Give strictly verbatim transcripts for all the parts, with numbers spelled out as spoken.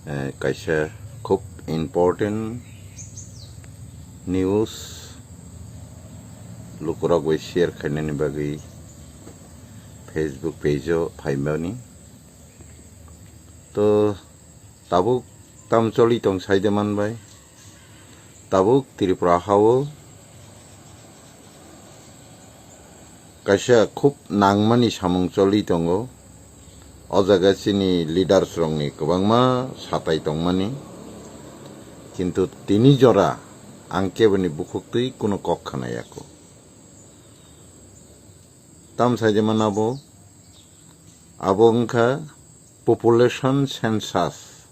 Eh, kaisa khub important news lukurok bai share khainani bagwi Facebook page o phaimani. To tabuk tam choli tong saide manbai. Tabuk Tripura hao kaisa khub nangmani samung choli tongo. O jaga chini leaders rokni kwbangma satai tongmani. Kintu tini jora ang keboni bukhuk twi kuno kok khna yako. Tam saide mana abo, abo wngkha population census.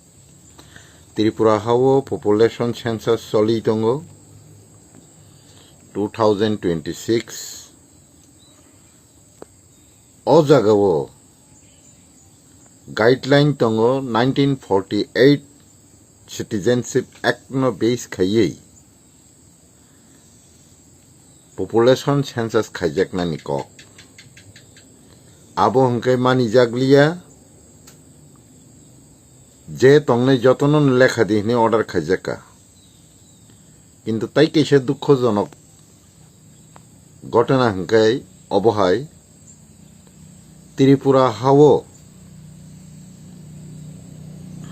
Tripura hao population census choli tongo two thousand twenty-six. O jagao guideline tongo nineteen forty-eight Citizenship Act no base khaiwi population census khaijaknani kok. Abo hwnkhe manijak liya je tongnai jotono lekha di hwnwi order khaijakha. Kintu tai kaisa dukhojonok ghotona hwnkhe obo hai Tripura hao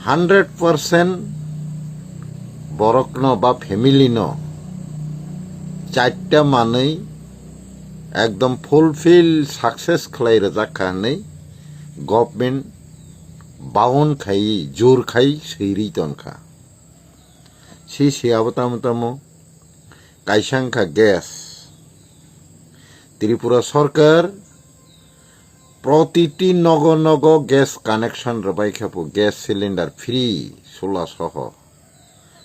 hundred percent borokno ba family no charta manwi ekdom fulfill success khlai rwjak kha hwnwi government baun khai jur khai swiri tonkha. Si si abo tamo tamo kaisa wngkha gas. Tripura sorkar protiti nogo nogo gas connection rwbai kha po, gas cylinder free, sula soho.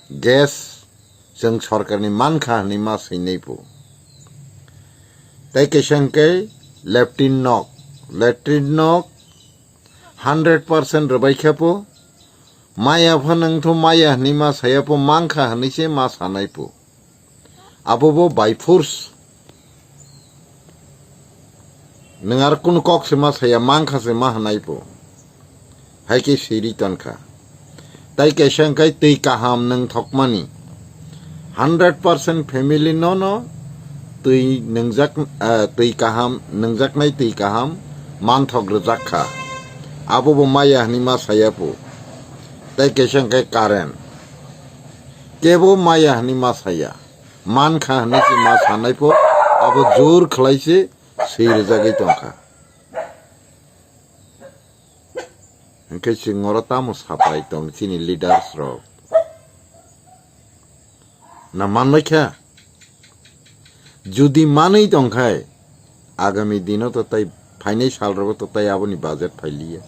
Gas chwng sorkarni mankha hwnwi ma swinai po. Tai kaisa hwnkhe latrine nok, latrine nok hundred percent rwbai kha po, maya pha nangtho maya hwnwi ma saya po, mankha hwnwi se ma sanai po. Abo bo by force. Nwng ar kunu kok se ma saya, mankha se ma hwnai po. Hai khe siri tonkha. Tai kaisa hwnkhe twi kaham nwng thokmani. Hundred percent family no no twi nwngjak, ah, twi kaham, nwngjaknai twi kaham manthok rwjak kha. Abo bo maya hwnwi ma saya po. Tai kaisa hwnkhe current. Kebo maya hwnwi ma saya. Mankha hwnwi se ma sanai po. Abo jur khlai se swi rwjagwi tongkha. Hwnkhe chwng oro tamo sapai tong chini leaders rok? Na manbai kha? Judi manwi tongkhai, agami dino to tai phainai sal rogo to tai aboni budget phailiya.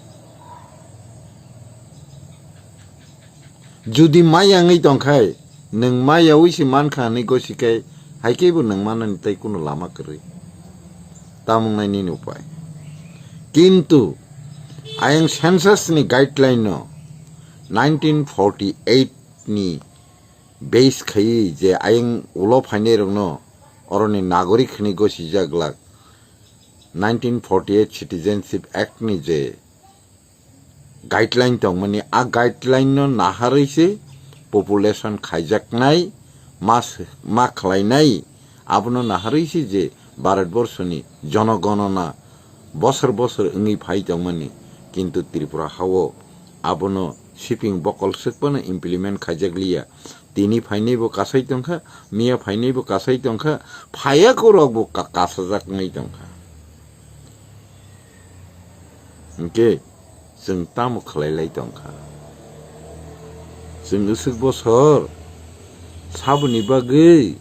Judi maya wngwi tongkhai, nwng maya wi se mankha hwnwi gosi khe, hai khe bo nwng manani tai kuno lama kwrwi. Tamung nai nini upai. Kintu ayang census ni guideline no nineteen forty-eight ni base khaiwi je ayang ulo phainai rokno oroni nagorik hwnwi gosijak glak. Nineteen forty-eight Citizenship Act ni je guideline tongmani, a guideline no naharwi se population khaijaknai, ma s-, ma khlainai, abono naharwi se je Bharat Borso ni jonogonona bosor bosor wngwi phai tongmani, kintu Tripura hao abono siping bokol swk phano implement khaijak liya. Tini phainai bo kasai tongkha, miya phainai bo kasai tongkha, phaya korok bo ka-, kasajak wngwi tongkha. Hwnkhe chwng tamo khlai lai tongkha? Chwng usuk bosor saboni bagwi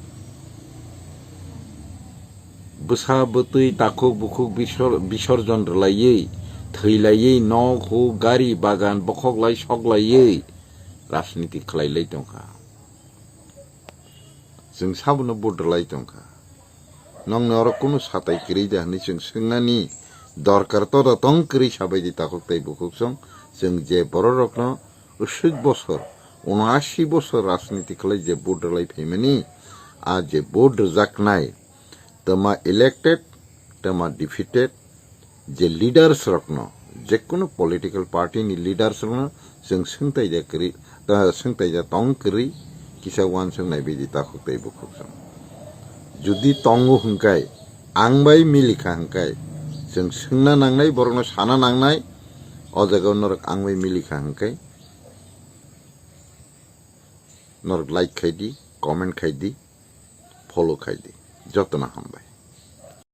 bwsa bwtwi takhuk bukhuk bisor-, bisorjon rwlaiwi, thwilaiwi, nok huk, gari, bagan, bokhok lai sok laiwi rajniti khlai lai tongkha. Chwng sabono budrwlai tongkha. Nokni oro kunu satai kwrwi da hwnwi chwng swngnani dorkar to da tong kwrwi sabaidi takhuk tei bukhuk song. Chwng je bororokno uswk bosor, unashi bosor rajniti khlai je budrwlai phaimani, a je budrwjaknai, twma elected, twma defeated, je leaders rokno, Jekunu political party ni leaders rokno chwng swngtai da kwrwi, ta swngtai da tong kwrwi, kisa uansuk nai bidi takhuk tei bukhuk chwng. Judi tongo hwnkhe, ang bai milikha hwnkhe, chwng swngna nangnai, borokno sana nangnai, o jaga norok ang bai milikha hwnkhe, norok like khai di, comment khai di, follow khai di. Jotono hambai.